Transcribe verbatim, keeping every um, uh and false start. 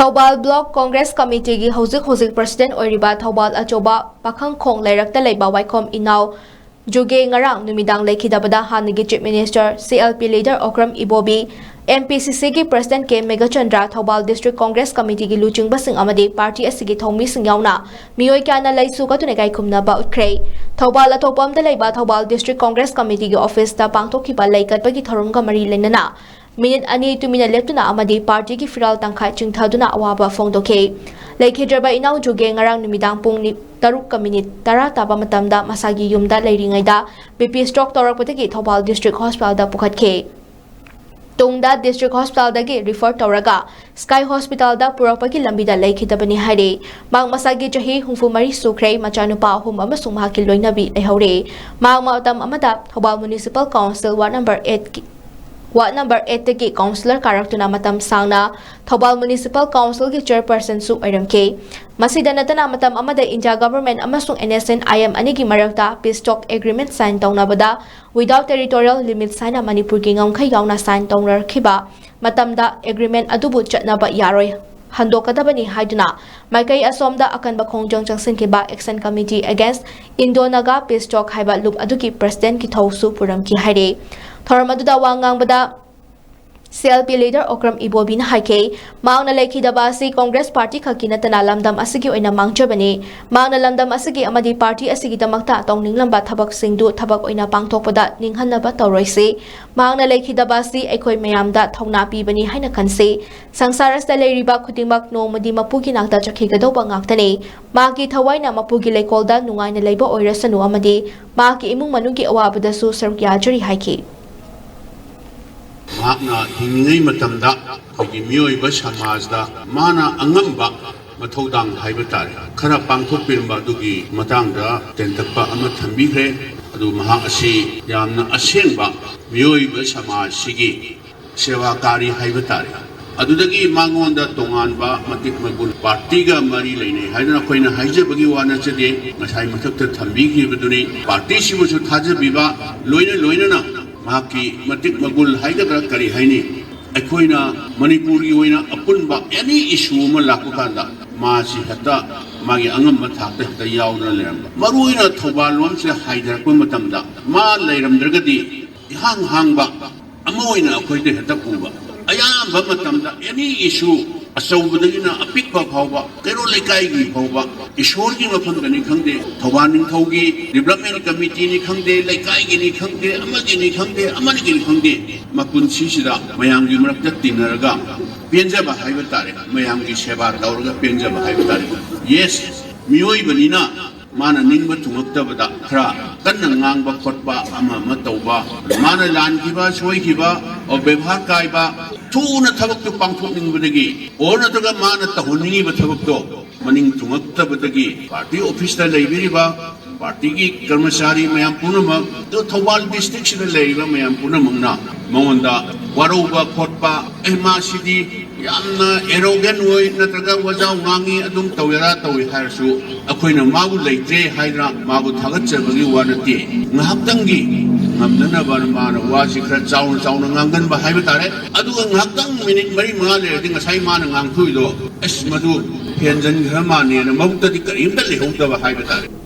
Thoubal block Congress ꯀꯃꯤꯇꯤꯒꯤ ꯍꯧꯖꯤꯛ ꯍꯧꯖꯤꯛ president ꯑꯣꯏꯔꯤꯕ ꯊꯧꯕꯥꯜ ꯑꯆꯧꯕ ꯄꯥꯈꯪꯈꯣꯡ ꯂꯩꯔꯛꯇ ꯂꯩꯕ ꯋꯥꯏꯈꯣꯝ ꯏꯅꯥꯎ ꯖꯨꯒꯦ ꯉꯔꯥꯡ ꯅꯨꯃꯤꯗꯥꯡ ꯂꯩꯈꯤꯗꯕꯗ ꯍꯥꯟꯅꯒꯤ chief minister, C L P leader Okram Ibobi, M P C ꯁꯤꯒꯤ president K Meghachandra, Thoubal district congress ꯀꯃꯤꯇꯤꯒꯤ ꯂꯨꯆꯤꯡꯕꯁꯤꯡ ꯑꯃꯗꯤ ꯄꯥꯔꯇꯤ ꯑꯁꯤꯒꯤ ꯊꯧꯃꯤꯁꯤꯡ ꯌꯥꯎꯅ ꯃꯤꯑꯣꯏ ꯀꯌꯥꯅ ꯂꯩꯁꯨ ꯀꯠꯇꯨꯅ ꯏꯀꯥꯏ ꯈꯨꯝꯅꯕ ꯎꯠꯈ꯭ꯔꯦ꯫ ꯊꯧꯕꯥꯜ ꯑꯊꯣꯛꯄꯝꯗ ꯂꯩꯕ ꯊꯧꯕꯥꯜ ꯗꯤꯁꯇ꯭ꯔꯤꯛ ꯀꯣꯡꯒ꯭ꯔꯦꯁ ꯀꯃꯤꯇꯤꯒꯤ ꯑꯣꯐꯤꯁꯇ ꯄꯥꯡꯊꯣꯛꯈꯤꯕ ꯂꯩ ꯀꯠꯄꯒꯤ ꯊꯧꯔꯝꯒ ꯃꯔꯤ ꯂꯩꯅꯅ ꯃꯤꯅꯤꯠ ꯑꯅꯤ ꯇꯨꯃꯤꯟꯅ ꯂꯦꯞꯇꯨꯅ ꯑꯃꯗꯤ ꯄꯥꯔꯇꯤꯒꯤ ꯐꯤꯔꯥꯜ ꯇꯪꯈꯥꯏ ꯆꯤꯡꯊꯗꯨꯅ ꯑꯋꯥꯕ ꯐꯣꯡꯗꯣꯛꯈꯤ꯫ ꯂꯩꯈꯤꯗ꯭ꯔꯕ ꯏꯅꯥꯎ ꯖꯨꯒꯦ ꯉꯔꯥꯡ ꯅꯨꯃꯤꯗꯥꯡ ꯄꯨꯡ ꯅꯤ-, ꯇꯔꯨꯛꯀ ꯃꯤꯅꯤꯠ ꯇꯔꯥ ꯇꯥꯕ ꯃꯇꯝꯗ ꯃꯁꯥꯒꯤ ꯌꯨꯝꯗ ꯂꯩꯔꯤꯉꯩꯗ B P stroke ꯇꯧꯔꯛꯄꯗꯒꯤ Thoubal district ꯍꯣꯁꯄꯤꯇꯥꯜꯗ ꯄꯨꯈꯠꯈꯤ꯫ ꯇꯨꯡꯗ ꯗꯤꯁꯇ꯭ꯔꯤꯛ ꯍꯣꯁꯄꯤꯇꯥꯜꯗꯒꯤ ꯔꯤꯐꯔ ꯇꯧꯔꯒ ꯁ꯭ꯀꯥꯏ ꯍꯣꯁꯄꯤꯇꯥꯜꯗ ꯄꯨꯔꯛꯄꯒꯤ ꯂꯝꯕꯤꯗ ꯂꯩꯈꯤꯗꯕꯅꯤ ꯍꯥꯏꯔꯤ꯫ ꯃꯍꯥꯛ ꯃꯁꯥꯒꯤ ꯆꯍꯤ ꯍꯨꯝꯐꯨ ꯃꯔꯤ ꯁꯨꯈ꯭ꯔꯦ, ꯃꯆꯥꯅꯨꯄꯥ ꯑꯍꯨꯝ ꯑꯃꯁꯨꯡ ꯃꯍꯥꯛꯀꯤ ꯂꯣꯏꯅꯕꯤ ꯂꯩꯍꯧꯔꯦ꯫ ꯃꯍꯥꯛ ꯃꯇꯝ ꯑꯃꯗ Thoubal Municipal Council ward number ꯑꯩꯠꯀꯤ ꯋꯥꯔꯗ ꯅꯝꯕꯔ ꯑꯩꯠꯇꯒꯤ ꯀꯥꯎꯟꯁꯤꯂꯔ ꯀꯥꯔꯛꯇꯨꯅ ꯃꯇꯝ ꯁꯥꯡꯅ ꯊꯧꯕꯥꯜ ꯃ꯭ꯌꯨꯅꯤꯁꯤꯄꯥꯜ ꯀꯥꯎꯟꯁꯤꯜꯒꯤ ꯆꯦꯌꯔꯄꯔꯁꯟꯁꯨ ꯑꯣꯏꯔꯝꯈꯤ꯫ ꯃꯁꯤꯗ ꯅꯠꯇꯅ ꯃꯇꯝ ꯑꯃꯗ ꯏꯟꯗꯤꯌꯥ ꯒꯚꯔꯟꯃꯦꯟꯠ ꯑꯃꯁꯨꯡ N S N I M ꯑꯅꯤꯒꯤ ꯃꯔꯛꯇ ꯄꯤꯁ ꯇꯣꯛ ꯑꯦꯒ꯭ꯔꯤꯃꯦꯟꯠ ꯁꯥꯏꯟ ꯇꯧꯅꯕꯗ without territorial limits ꯍꯥꯏꯅ ꯃꯅꯤꯄꯨꯔꯒꯤ ꯉꯝꯈꯩ ꯌꯥꯎꯅ ꯁꯥꯏꯟ ꯇꯧꯅꯔꯛꯈꯤꯕ ꯃꯇꯝꯗ ꯑꯦꯒ꯭ꯔꯤꯃꯦꯟꯠ ꯑꯗꯨꯕꯨ ꯆꯠꯅꯕ ꯌꯥꯔꯣꯏ, ꯍꯟꯗꯣꯛꯀꯗꯕꯅꯤ ꯍꯥꯏꯗꯨꯅ ꯃꯥꯏꯀꯩ ꯑꯁꯣꯝꯗ ꯑꯀꯟꯕ ꯈꯣꯡꯖꯪ ꯆꯪꯁꯤꯟꯈꯤꯕ Action Committee Against Indo Naga Peace Talk ꯍꯥꯏꯕ ꯂꯨꯞ ꯑꯗꯨꯒꯤ ꯄ꯭ꯔꯁꯤꯗꯦꯟꯠꯀꯤ ꯊꯧꯁꯨ ꯄꯨꯔꯝꯈꯤ ꯍꯥꯏꯔꯤ꯫ ꯊꯧꯔꯝ ꯑꯗꯨꯗ ꯋꯥ ꯉꯥꯡꯕꯗ C L P leader Okram ꯏꯕꯣꯕꯤꯅ ꯍꯥꯏꯈꯤ, ꯃꯍꯥꯛꯅ ꯂꯩꯈꯤꯗꯕ ꯑꯁꯤ ꯀꯣꯡꯒ꯭ꯔꯦꯁ ꯄꯥꯔꯇꯤ ꯈꯛꯀꯤ ꯅꯠꯇꯅ ꯂꯝꯗꯝ ꯑꯁꯤꯒꯤ ꯑꯣꯏꯅ ꯃꯥꯡꯖꯕꯅꯤ꯫ ꯃꯍꯥꯛꯅ ꯂꯝꯗꯝ ꯑꯁꯤꯒꯤ ꯑꯃꯗꯤ ꯄꯥꯔꯇꯤ ꯑꯁꯤꯒꯤꯗꯃꯛꯇ ꯇꯧꯅꯤꯡꯂꯝꯕ ꯊꯕꯛꯁꯤꯡꯗꯨ ꯊꯕꯛ ꯑꯣꯏꯅ ꯄꯥꯡꯊꯣꯛꯄꯗ ꯅꯤꯡꯍꯟꯅꯕ ꯇꯧꯔꯣꯏꯁꯤ꯫ ꯃꯍꯥꯛꯅ ꯂꯩꯈꯤꯗꯕ ꯑꯁꯤ ꯑꯩꯈꯣꯏ ꯃꯌꯥꯝꯗ ꯊꯧꯅꯥ ꯄꯤꯕꯅꯤ ꯍꯥꯏꯅ ꯈꯟꯁꯤ꯫ ꯁꯪꯁꯥꯔ ꯑꯁꯤꯗ ꯂꯩꯔꯤꯕ ꯈꯨꯗꯤꯡꯃꯛ ꯅꯣꯡꯃꯗꯤ ꯃꯄꯨꯒꯤ ꯅꯥꯛꯇ ꯆꯠꯈꯤꯒꯗꯧꯕ ꯉꯥꯛꯇꯅꯤ꯫ ꯃꯍꯥꯛꯀꯤ ꯊꯋꯥꯏꯅ ꯃꯄꯨꯒꯤ ꯂꯩꯀꯣꯜꯗ ꯅꯨꯡꯉꯥꯏꯅ ꯂꯩꯕ ꯑꯣꯏꯔꯁꯅꯨ ꯑꯃꯗꯤ ꯃꯍꯥꯛꯀꯤ ꯏꯃꯨꯡ ꯃꯅꯨꯡꯒꯤ ꯑꯋꯥꯕꯗꯁꯨ ꯁꯔꯨꯛ ꯌꯥꯖꯔꯤ ꯍꯥꯏꯈꯤ꯫ ꯃꯍꯥꯛꯅ ꯍꯤꯡꯂꯤꯉꯩ ꯃꯇꯝꯗ ꯑꯩꯈꯣꯏꯒꯤ ꯃꯤꯑꯣꯏꯕ ꯁꯃꯥꯖꯗ ꯃꯥꯅ ꯑꯉꯝꯕ ꯃꯊꯧꯗꯥꯡ ꯍꯥꯏꯕ ꯇꯥꯔꯦ, ꯈꯔ ꯄꯥꯡꯊꯣꯛꯄꯤꯔꯝꯕ ꯑꯗꯨꯒꯤ ꯃꯇꯥꯡꯗ ꯇꯦꯟꯇꯛꯄ ꯑꯃ ꯊꯝꯕꯤꯈ꯭ꯔꯦ꯫ ꯑꯗꯨ ꯃꯍꯥꯛ ꯑꯁꯤ ꯌꯥꯝꯅ ꯑꯁꯦꯡꯕ ꯃꯤꯑꯣꯏꯕ ꯁꯃꯥꯖꯁꯤꯒꯤ ꯁꯦꯕꯥꯀꯥꯔꯤ ꯍꯥꯏꯕ ꯇꯥꯔꯦ꯫ ꯑꯗꯨꯗꯒꯤ ꯃꯉꯣꯟꯗ ꯇꯣꯉꯥꯟꯕ ꯃꯇꯤꯛ ꯃꯒꯨꯟ ꯄꯥꯔꯇꯤꯒ ꯃꯔꯤ ꯂꯩꯅꯩ ꯍꯥꯏꯗꯨꯅ ꯑꯩꯈꯣꯏꯅ ꯍꯥꯏꯖꯕꯒꯤ ꯋꯥ ꯅꯠꯆꯗꯦ, ꯉꯁꯥꯏ ꯃꯊꯛꯇ ꯊꯝꯕꯤꯈꯤꯕꯗꯨꯅꯤ꯫ ꯄꯥꯔꯇꯤꯁꯤꯕꯨꯁꯨ ꯊꯥꯖꯕꯤꯕ, ꯂꯣꯏꯅ ꯂꯣꯏꯅꯅ ꯃꯍꯥꯛꯀꯤ ꯃꯇꯤꯛ ꯃꯒꯨꯟ ꯍꯥꯏꯒꯗ꯭ꯔꯥ ꯀꯔꯤ ꯍꯥꯏꯅꯤ, ꯑꯩꯈꯣꯏꯅ ꯃꯅꯤꯄꯨꯔꯒꯤ ꯑꯣꯏꯅ ꯑꯄꯨꯟꯕ ꯑꯦꯅꯤ ꯏꯁꯨ ꯑꯃ ꯂꯥꯛꯄ ꯀꯥꯟꯗ ꯃꯥꯁꯤ ꯍꯦꯛꯇ ꯃꯥꯒꯤ ꯑꯉꯝꯕ ꯊꯥꯛꯇ ꯍꯦꯛꯇ ꯌꯥꯎꯗꯅ ꯂꯩꯔꯝꯕ꯫ ꯃꯔꯨ ꯑꯣꯏꯅ ꯊꯧꯕꯥꯜ ꯂꯣꯝꯁꯤꯗ ꯍꯥꯏꯊꯔꯛꯄ ꯃꯇꯝꯗ ꯃꯥ ꯂꯩꯔꯝꯗ꯭ꯔꯒꯗꯤ ꯏꯍꯥꯡ ꯍꯥꯡꯕ ꯑꯃ ꯑꯣꯏꯅ ꯑꯩꯈꯣꯏꯗ ꯍꯦꯛꯇ ꯎꯕ꯫ ꯑꯌꯥꯝꯕ ꯃꯇꯝꯗ ꯑꯦꯅꯤ ꯏꯁꯨ, ꯑꯆꯧꯕꯗꯒꯤꯅ ꯑꯄꯤꯛꯄ ꯐꯥꯎꯕ, ꯀꯩꯔꯣꯜ ꯂꯩꯀꯥꯏꯒꯤ ꯐꯥꯎꯕ, ꯏꯁꯣꯔꯒꯤ ꯃꯐꯝꯗꯅꯤ ꯈꯪꯗꯦ, ꯊꯧꯕꯥꯜ ꯅꯤꯡꯊꯧꯒꯤ ꯗꯤꯕ꯭ꯂꯞꯃꯦꯟ ꯀꯃꯤꯇꯤꯅꯤ ꯈꯪꯗꯦ, ꯂꯩꯀꯥꯏꯒꯤꯅꯤ ꯈꯪꯗꯦ, ꯑꯃꯒꯤꯅꯤ ꯈꯪꯗꯦ, ꯑꯃꯒꯤꯅꯤ ꯈꯪꯗꯦ, ꯃꯄꯨꯟꯁꯤꯁꯤꯗ ꯃꯌꯥꯝꯒꯤ ꯃꯔꯛꯇ ꯇꯤꯟꯅꯔꯒ ꯄꯦꯟꯖꯕ ꯍꯥꯏꯕ ꯇꯥꯔꯦ, ꯃꯌꯥꯝꯒꯤ ꯁꯦꯕꯥ ꯇꯧꯔꯒ ꯄꯦꯟꯖꯕ ꯍꯥꯏꯕ ꯇꯥꯔꯦ꯫ ꯌꯦꯁ, ꯃꯤꯑꯣꯏꯕꯅꯤꯅ ꯃꯥꯅ ꯅꯤꯡꯕ ꯊꯨꯡꯉꯛꯇꯕꯗ ꯈꯔ ꯀꯟꯅ ꯉꯥꯡꯕ ꯈꯣꯠꯄ, ꯑꯃ ꯑꯃ ꯇꯧꯕ, ꯃꯥꯅ ꯂꯥꯟꯈꯤꯕ, ꯁꯣꯏꯈꯤꯕ, ꯑꯣ, ꯕꯦꯕꯥꯔ ꯀꯥꯏꯕ, ꯊꯨꯅ ꯊꯕꯛꯇꯨ ꯄꯥꯡꯊꯣꯛꯅꯤꯡꯕꯗꯒꯤ, ꯑꯣꯔ ꯅꯠꯇ꯭ꯔꯒ ꯃꯥꯅ ꯇꯧꯍꯟꯅꯤꯡꯉꯤꯕ ꯊꯕꯛꯇꯣ ꯃꯅꯤꯡ ꯊꯨꯡꯉꯛꯇꯕꯗꯒꯤ ꯄꯥꯔꯇꯤ ꯑꯣꯐꯤꯁꯇ ꯂꯩꯕꯤꯔꯤꯕ ꯄꯥꯔꯇꯤꯒꯤ ꯀꯔꯃꯆꯥꯔꯤ ꯃꯌꯥꯝ ꯄꯨꯝꯅꯃꯛ, ꯑꯗꯨ ꯊꯧꯕꯥꯜ ꯗꯤꯁꯇ꯭ꯔꯤꯛꯁꯤꯗ ꯂꯩꯔꯤꯕ ꯃꯌꯥꯝ ꯄꯨꯝꯅꯃꯛꯅ ꯃꯉꯣꯟꯗ ꯋꯥꯔꯧꯕ ꯈꯣꯠꯄ, "ꯑꯦ, ꯃꯥꯁꯤꯗꯤ ꯌꯥꯝꯅ ꯑꯦꯔꯣꯒꯦꯟ ꯑꯣꯏ, ꯅꯠꯇ꯭ꯔꯒ ꯋꯥꯖꯥꯎ ꯉꯥꯡꯉꯤ, ꯑꯗꯨꯝ ꯇꯧꯋꯦꯔꯥ ꯇꯧꯏ" ꯍꯥꯏꯔꯁꯨ, ꯑꯩꯈꯣꯏꯅ ꯃꯥꯕꯨ ꯂꯩꯇ꯭ꯔꯦ ꯍꯥꯏꯗꯅ ꯃꯥꯕꯨ ꯊꯥꯒꯠꯆꯕꯒꯤ ꯋꯥ ꯅꯠꯇꯦ꯫ ꯉꯥꯏꯍꯥꯛꯇꯪꯒꯤ ꯉꯝꯅꯅꯕ ꯃꯥꯅ ꯋꯥꯁꯤ ꯈꯔ ꯆꯥꯎꯅ ꯆꯥꯎꯅ ꯉꯥꯡꯒꯟꯕ ꯍꯥꯏꯕ ꯇꯥꯔꯦ꯫ ꯑꯗꯨꯒ ꯉꯥꯏꯍꯥꯛꯇꯪ ꯃꯤꯅꯤꯠ ꯃꯔꯤ ꯃꯉꯥ ꯂꯩꯔꯗꯤ ꯉꯁꯥꯏ ꯃꯥꯅ ꯉꯥꯡꯊꯣꯛꯏꯗꯣ, ꯑꯁ, ꯃꯗꯨ ꯍꯦꯟꯖꯟꯈ꯭ꯔ ꯃꯥꯜꯂꯦꯅ ꯃꯕꯨꯛꯇꯗꯤ ꯀꯔꯤꯝꯇ ꯂꯩꯍꯧꯗꯕ ꯍꯥꯏꯕ ꯇꯥꯔꯦ꯫